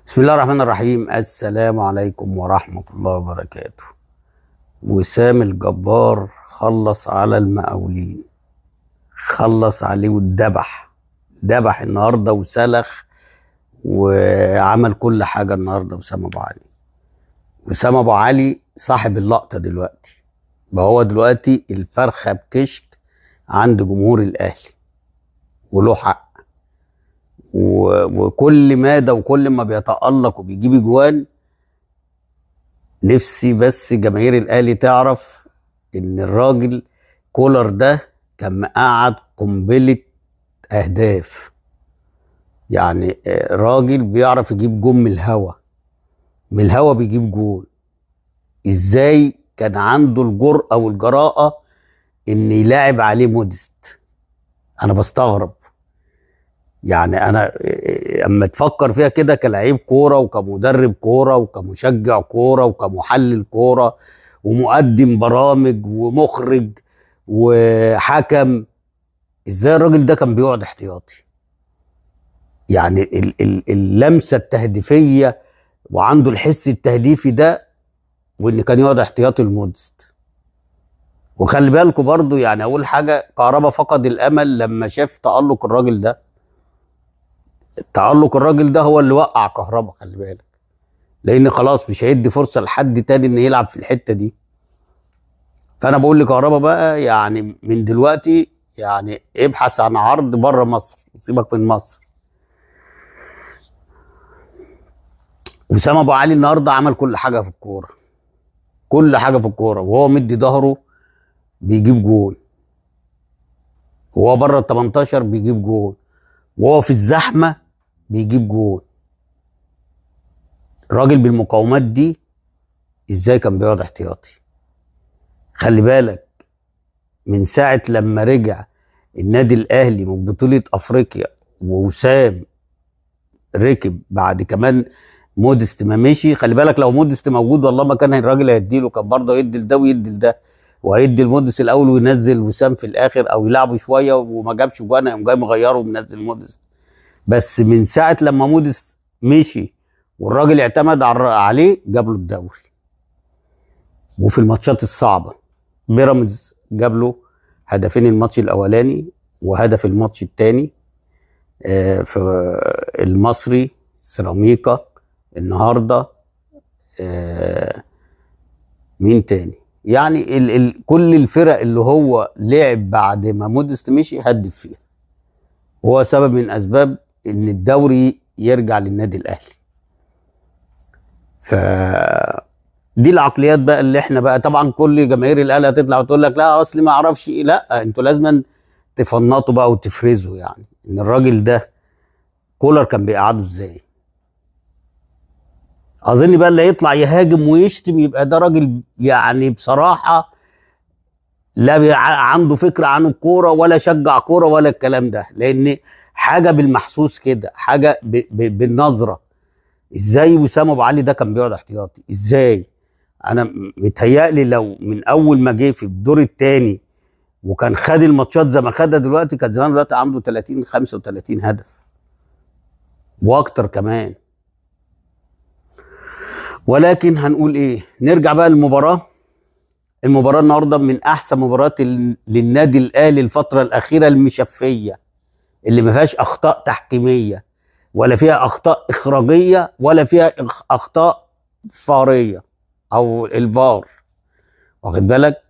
بسم الله الرحمن الرحيم. السلام عليكم ورحمة الله وبركاته. وسام الجبار خلص على المقاولين، خلص عليه واتذبح، ذبح النهارده وسلخ وعمل كل حاجة النهارده. وسام ابو علي، وسام ابو علي صاحب اللقطة دلوقتي، بقى هو دلوقتي الفرخة بكشك عند جمهور الأهلي وله حق، وكل ما ده وكل ما بيتألق وبيجيب اجوان. نفسي بس جماهير الأهلي تعرف إن الراجل كولر ده كان مقعد قنبلة أهداف، راجل بيعرف يجيب جون من الهوا، من الهوا بيجيب جون. إزاي كان عنده الجرأة والجراءة إن يلاعب عليه مودست؟ أنا بستغرب، أنا أما تفكر فيها كده كلاعب كورة وكمدرب كورة وكمشجع كورة وكمحلل كورة ومقدم برامج ومخرج وحكم، إزاي الراجل ده كان بيقعد احتياطي؟ اللمسة التهديفية وعنده الحس التهديفي ده، وإن كان يقعد احتياطي المودست. وخلي بالكوا برضو، أول حاجة كهربا فقد الأمل لما شاف تألق الراجل ده. تألق الراجل ده هو اللي وقع كهربا، خلي بالك، لأن خلاص مش هيدي فرصة لحد تاني إن يلعب في الحتة دي. فأنا بقول لكهربا بقى من دلوقتي ابحث عن عرض بره مصر، سيبك من مصر. وسام ابو علي النهارده عمل كل حاجة في الكورة، كل حاجة في الكورة، وهو مدي ظهره بيجيب جون، وهو بره ال 18 بيجيب جون، وهو في الزحمة بيجيب جون. الراجل بالمقاومات دي ازاي كان بيقعد احتياطي؟ خلي بالك من ساعة لما رجع النادي الاهلي من بطوله افريقيا ووسام ركب بعد كمان مودست ما مشي. خلي بالك لو مودست موجود والله ما كان الراجل هيديله، كان برضه يدي لده ويدي لده، وهيدي لمودست الاول وينزل وسام في الاخر، او يلعبه شوية وما جابش جوان يقوم جاي مغيرة ومنزل مودست. بس من ساعة لما مودست مشي والراجل اعتمد عليه جاب له الدوري. وفي الماتشات الصعبة بيراميدز جاب له هدفين الماتش الاولاني وهدف الماتش الثاني، في المصري سيراميكا النهارده، مين تاني؟ كل الفرق اللي هو لعب بعد ما مودست مشي هدف فيها، وهو سبب من اسباب ان الدوري يرجع للنادي الاهلي. ف دي العقليات بقى اللي احنا بقى طبعا كل جماهير الاهلي هتطلع وتقول لك لا اصل ما اعرفش ايه. لا، انتوا لازم تفنطوا بقى وتفرزوا، ان الراجل ده كولر كان بيقعده ازاي. اظن بقى اللي يطلع يهاجم ويشتم يبقى ده راجل بصراحة لا عنده فكرة عن الكورة ولا شجع كورة ولا الكلام ده، لان حاجة بالمحسوس كده، حاجة بالنظرة. ازاي وسام ابو علي ده كان بيقعد احتياطي؟ ازاي؟ انا متهيألي لو من اول ما جه في الدور الثاني وكان خد الماتشات زي ما خدها دلوقتي، كان زمان دلوقتي عنده 30 35 هدف واكتر كمان. ولكن هنقول ايه؟ نرجع بقى للمباراة. المباراة النهارده من احسن مباريات للنادي الاهلي الفترة الاخيرة، المشفيه اللي ما فيهاش اخطاء تحكيميه ولا فيها اخطاء اخراجيه ولا فيها اخطاء فاريه او الفار، واخد بالك،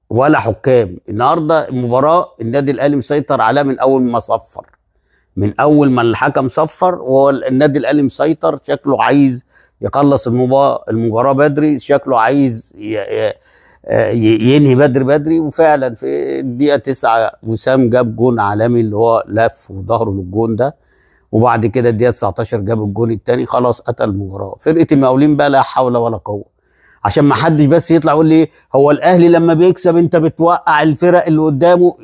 ولا حكام. النهارده المباراة النادي الاهلي مسيطر عليها من اول ما صفر، من اول ما الحكم صفر وهو النادي الاهلي مسيطر. شكله عايز يخلص المباراة بدري، شكله عايز ينهي بدري بدري. وفعلا في الدقيقة 9 وسام جاب جون عالمي اللي هو لف وظهره للجون ده، وبعد كده الدقيقة 19 جاب الجون الثاني، خلاص قتل المباراة. فرقه المقاولين بقى لا حول ولا قوة، عشان ما حدش بس يطلع يقول لي هو الاهلي لما بيكسب انت بتوقع الفرق اللي قدامه.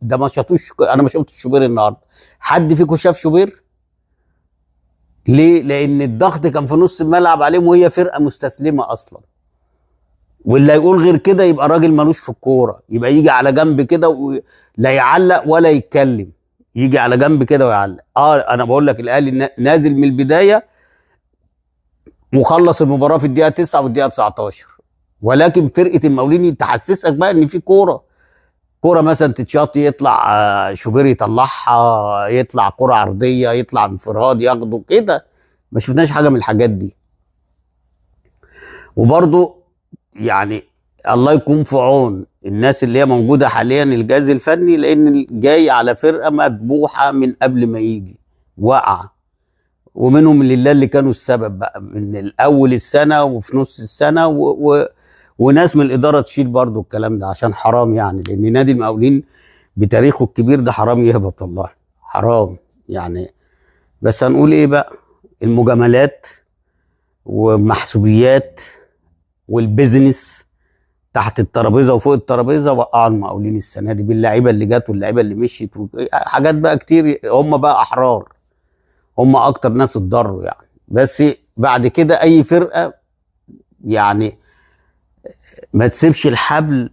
ده ما شافوش، انا ما شفتش شوبير النهارده. حد فيكم شاف شوبير؟ ليه؟ لان الضغط كان في نص الملعب عليهم وهي فرقه مستسلمه اصلا. واللي يقول غير كده يبقى راجل ملوش في الكورة، يبقى يجي على جنب كده ولا يعلق ولا يتكلم، يجي على جنب كده ويعلق. انا بقول لك الاهلي نازل من البداية وخلص المباراة في الدقيقة 9 والدقيقة 19. ولكن فرقه المقاولين تحسسك بقى ان في كورة، كورة مثلا تتشاط يطلع شوبير يطلعها، يطلع كورة عرضية، يطلع انفراد ياخده كده. ما شفناش حاجة من الحاجات دي. وبرده يعني الله يكون في عون الناس اللي هي موجودة حاليا الجهاز الفني، لان جاي على فرقه مذبوحه من قبل ما يجي وقع، ومنهم لله اللي كانوا السبب بقى من الاول السنة وفي نص السنة وناس من الادارة تشيل برضو الكلام ده عشان حرام يعني، لان نادي المقاولين بتاريخه الكبير ده حرام يهبط والله حرام يعني. بس هنقول ايه بقى، المجاملات ومحسوبيات وال business تحت الترابيزة وفوق الترابيزة وقعوا المقاولين السنة دي باللعيبه اللي جت واللعيبة اللي مشيت وحاجات بقى كتير. هم بقى احرار، هم اكتر ناس اتضروا يعني. بس بعد كده اي فرقه يعني ما تسيبش الحبل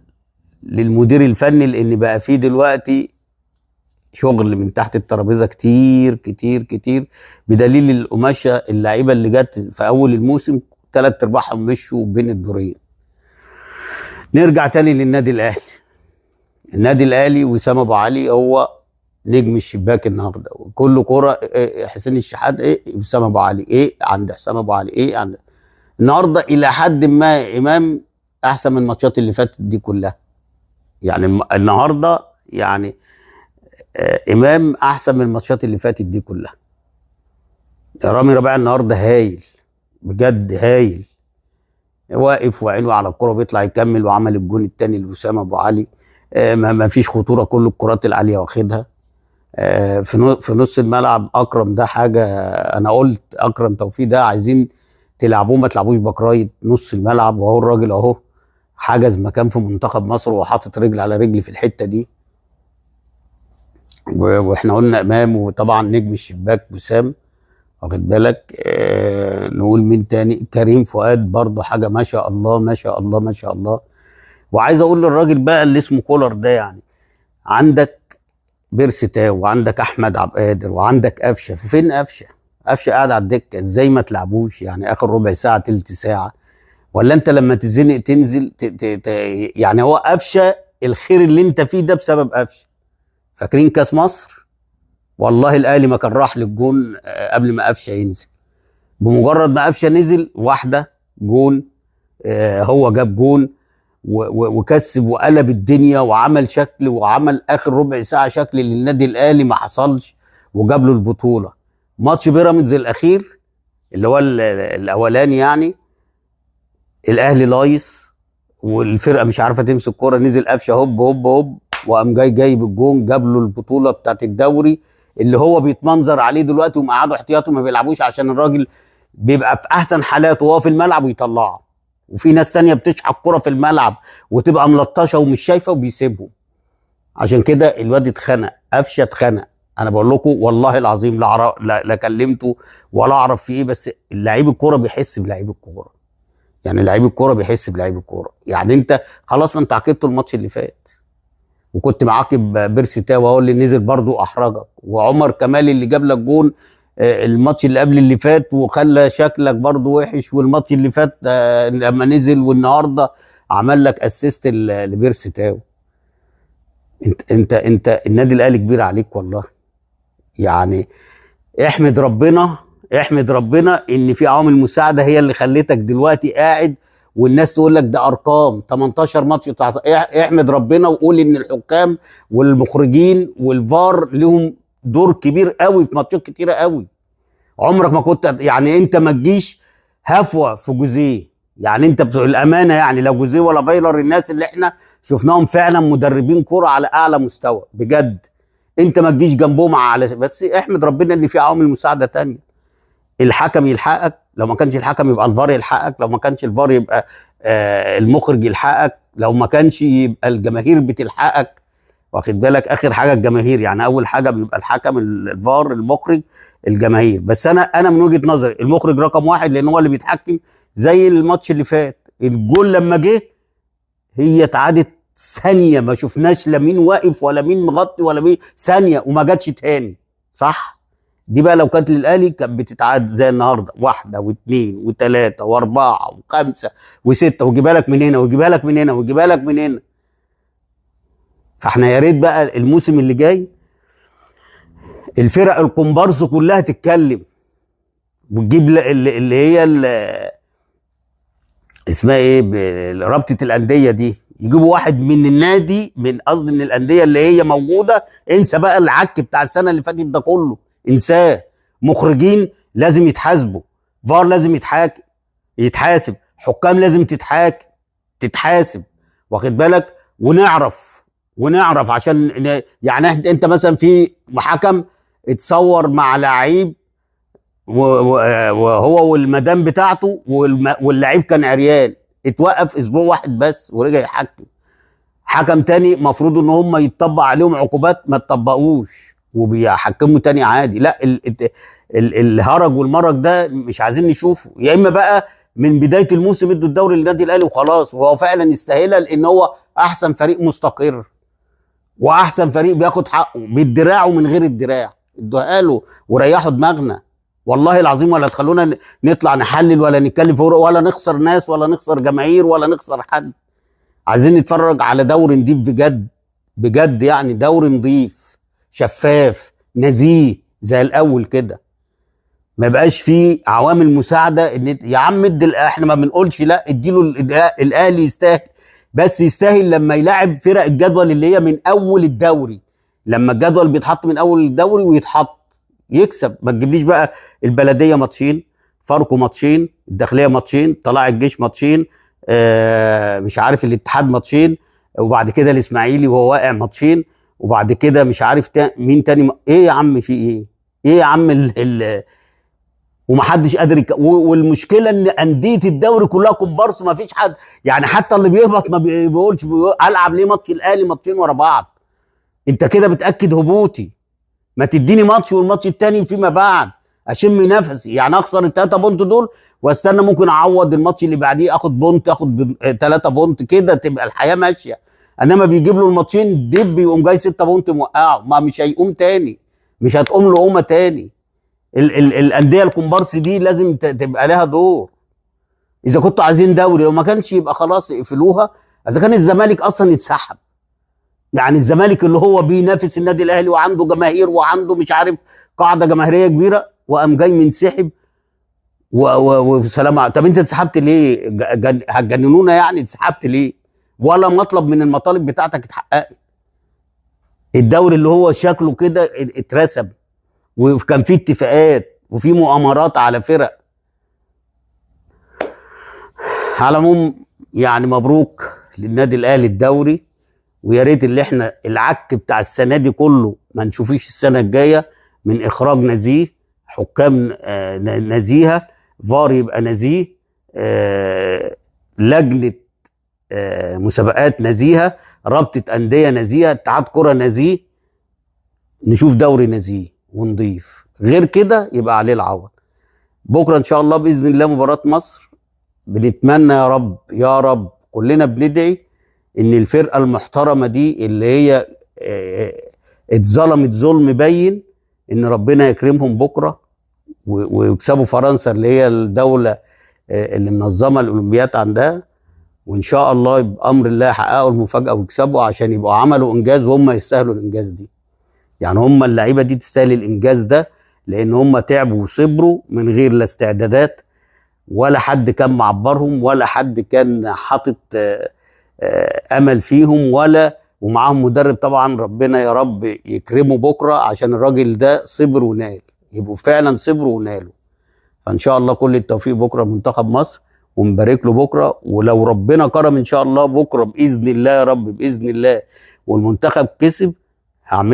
للمدير الفني، لان بقى فيه دلوقتي شغل من تحت الترابيزة كتير كتير كتير، بدليل القماشه اللعيبة اللي جت في اول الموسم 3/4 مشوا بين الدورين. نرجع تاني للنادي الاهلي. النادي الاهلي وسام ابو علي هو نجم الشباك النهارده، كل كورة حسين الشحات ايه، وسام ابو علي ايه، عند حسام ابو علي ايه، عند النهارده الى حد ما امام احسن من الماتشات اللي فاتت دي كلها. يعني النهارده يعني امام احسن من الماتشات اللي فاتت دي كلها. رامي ربيعة النهارده هايل بجد، هايل، واقف وعينه على الكره بيطلع يكمل، وعمل الجون الثاني لوسام ابو علي. ما فيش خطورة، كل الكرات العالية واخدها. في نص الملعب اكرم ده حاجة، انا قلت اكرم توفيق ده عايزين تلعبوه ما تلعبوش back right نص الملعب، وهو الراجل اهو حجز مكان في منتخب مصر وحاطط رجل على رجل في الحتة دي. واحنا قلنا امام، وطبعا نجم الشباك وسام، واخد بالك. نقول مين تاني؟ كريم فؤاد برضو حاجة ما شاء الله ما شاء الله ما شاء الله. وعايز اقول للراجل بقى اللي اسمه كولر ده، يعني عندك بيرسي تاو، وعندك احمد عبد القادر، وعندك قفشه. فين قفشه؟ قفشه قاعد على الدكة، ازاي ما تلعبوش يعني اخر ربع ساعة تلت ساعة؟ ولا انت لما تزنق تنزل يعني هو قفشه الخير اللي انت فيه ده بسبب قفشه. فاكرين كاس مصر؟ والله الاهلي ما كان راح للجون قبل ما قفشه ينزل. بمجرد ما قفشه نزل واحدة جون، هو جاب جون وكسب وقلب الدنيا وعمل شكل، وعمل اخر ربع ساعة شكل للنادي الاهلي ما حصلش، وجاب له البطولة. ماتش بيراميدز الاخير اللي هو الاولاني يعني، الاهلي لايص والفرقة مش عارفه تمسك كورة، نزل قفشه هوب هوب هوب وقام جاي جايب الجون، جاب له البطولة بتاعت الدوري اللي هو بيتمنظر عليه دلوقتي، ومقعده احتياطي وما بيلعبوش عشان الراجل بيبقى في احسن حالاته وهو في الملعب ويطلعه. وفي ناس تانية بتشحت كرة في الملعب وتبقى ملطشه ومش شايفه وبيسيبهم. عشان كده الواد اتخنق، قفشه اتخنق. انا بقول لكم والله العظيم لا كلمته ولا اعرف في ايه، بس لعيب الكورة بيحس بلعيب الكورة. يعني لعيب الكورة بيحس بلعيب الكورة. يعني انت خلاص ما انت عاقبته الماتش اللي فات، وكنت معاقب بيرسي تاو هو اللي نزل برضه احرجك، وعمر كمال اللي جاب لك جون الماتش اللي قبل اللي فات وخلى شكلك برضه وحش، والماتش اللي فات لما نزل والنهارده عمل لك assist لبيرسي تاو. انت انت انت النادي الاهلي كبير عليك والله. يعني احمد ربنا، احمد ربنا ان في عوامل مساعدة هي اللي خلتك دلوقتي قاعد والناس تقول لك ده ارقام 18 ماتش. احمد ربنا وقول ان الحكام والمخرجين والفار لهم دور كبير قوي في ماتشات كتيرة قوي. عمرك ما كنت يعني انت ما تجيش هفوة في جوزيه، يعني انت الامانة يعني لو جوزيه ولا فايلر، الناس اللي احنا شفناهم فعلا مدربين كرة على اعلى مستوى بجد، انت ما تجيش جنبهم على. بس احمد ربنا ان في عوامل مساعدة تانية، الحكم يلحقك، لو ما كانش الحكم يبقى الفار يلحقك، لو ما كانش الفار يبقى المخرج يلحقك، لو ما كانش يبقى الجماهير بتلحقك. واخد بالك؟ اخر حاجة الجماهير، يعني اول حاجة بيبقى الحكم، الفار، المخرج، الجماهير. بس انا من وجهه نظري المخرج رقم واحد، لان هو اللي بيتحكم. زي الماتش اللي فات الجول لما جه هي اتعادت ثانية، ما شفناش لا مين واقف ولا مين مغطي ولا مين، ثانية وما جاتش تاني. صح؟ دي بقى لو كانت للاهلي كانت بتتعاد زي النهارده، 1 و2 و3 و4 و5 و6، ويجيبها لك من هنا ويجيبها لك من هنا ويجيبها لك من هنا. فاحنا يا ريت بقى الموسم اللي جاي الفرق الكومبارس كلها تتكلم وتجيب اللي هي اسمها ايه، رابطه الاندية دي، يجيبوا واحد من النادي، من قصدي من الاندية اللي هي موجودة. انسى بقى العك بتاع السنة اللي فاتت ده كله، انساه. مخرجين لازم يتحاسبوا، فار لازم يتحاسب، حكام لازم تتحاسب، واخد بالك؟ ونعرف عشان يعني انت مثلا في حكم اتصور مع لعيب وهو والمدام بتاعته واللعيب كان عريان، اتوقف اسبوع واحد بس ورجع يحكم. حكم تاني مفروض ان هم يتطبق عليهم عقوبات، ما تطبقوش وبيحكموا تاني عادي. لا، الهرج والمرج ده مش عايزين نشوفه. يا اما بقى من بداية الموسم ادوا الدوري للنادي الاهلي وخلاص، وهو فعلا يستاهلها لان هو احسن فريق مستقر واحسن فريق بياخد حقه بالدراع ومن غير الدراع. ادوها له وريحوا دماغنا والله العظيم، ولا تخلونا نطلع نحلل ولا نتكلم في ولا نخسر ناس ولا نخسر جماهير ولا نخسر حد. عايزين نتفرج على دوري نضيف بجد بجد، يعني دوري نضيف شفاف نزيه زي الاول كده، ما يبقاش فيه عوامل مساعدة. ان يا عم ادي، احنا ما بنقولش لا، اديله الاهلي يستاهل، بس يستاهل لما يلاعب فرق الجدول اللي هي من اول الدوري، لما الجدول بيتحط من اول الدوري ويتحط يكسب. ما تجيبليش بقى البلدية ماتشين، فاركو ماتشين، الداخلية ماتشين، طلائع الجيش ماتشين، مش عارف الاتحاد ماتشين، وبعد كده الاسماعيلي وهو واقع ماتشين، وبعد كده مش عارف مين تاني ايه يا عم، في ايه؟ ايه يا عم ومحدش قادر والمشكلة ان اندية الدوري كلها كومبارس، ما فيش حد يعني، حتى اللي بيهبط ما بيقولش العب ليه ماتش الاهلي ماتشين ورا بعض؟ انت كده بتاكد هبوطي. ما تديني ماتش والماتش التاني فيما بعد اشم نفسي، يعني اخسر ال3 point دول واستنى ممكن اعوض الماتش اللي بعديه، اخد point، اخد 3 point، كده تبقى الحياة ماشية. انما بيجيب له الماتشين دب يقوم جاي 6 point موقعه، ما مش هيقوم تاني، مش هتقوم له قومه تاني. ال ال الاندية الكومبارس دي لازم تبقى لها دور. اذا كنتوا عايزين دوري، لو ما كانش يبقى خلاص اقفلوها. اذا كان الزمالك اصلا يتسحب، يعني الزمالك اللي هو بينافس النادي الاهلي وعنده جماهير وعنده مش عارف قاعدة جماهيرية كبيرة، وقام جاي منسحب وسلام. طب انت اتسحبت ليه؟ هتجننونا يعني؟ اتسحبت ليه؟ ولا مطلب من المطالب بتاعتك اتحققت. الدوري اللي هو شكله كده اترسب، وكان فيه اتفاقات وفي مؤامرات على فرق. على العموم يعني مبروك للنادي الاهلي الدوري، ويا ريت اللي احنا العك بتاع السنة دي كله ما نشوفيش السنة الجاية، من اخراج نزيه، حكام نزيهة، فار يبقى نزيه، لجنة مسابقات نزيهة، رابطه اندية نزيهة، اتحاد كره نزيه، نشوف دوري نزيه ونضيف. غير كده يبقى عليه العوض. بكره ان شاء الله باذن الله مباراة مصر، بنتمنى يا رب يا رب، كلنا بندعي ان الفرقة المحترمة دي اللي هي اتظلمت ظلم بين، ان ربنا يكرمهم بكره ويكسبوا فرنسا اللي هي الدولة اللي منظمة الاولمبياد عندها، وان شاء الله بامر الله يحققوا المفاجاة ويكسبوا، عشان يبقوا عملوا انجاز وهم يستاهلوا الانجاز دي. يعني هم اللعيبة دي تستاهل الانجاز ده، لان هم تعبوا وصبروا من غير لا استعدادات ولا حد كان معبرهم ولا حد كان حاطط امل فيهم، ولا ومعاهم مدرب طبعا ربنا يا رب يكرمه بكره، عشان الراجل ده صبر ونال، يبقوا فعلا صبروا ونالوا. فان شاء الله كل التوفيق بكره لمنتخب مصر، ونبارك له بكره. ولو ربنا كرم ان شاء الله بكره باذن الله يا رب باذن الله والمنتخب كسب، هعمل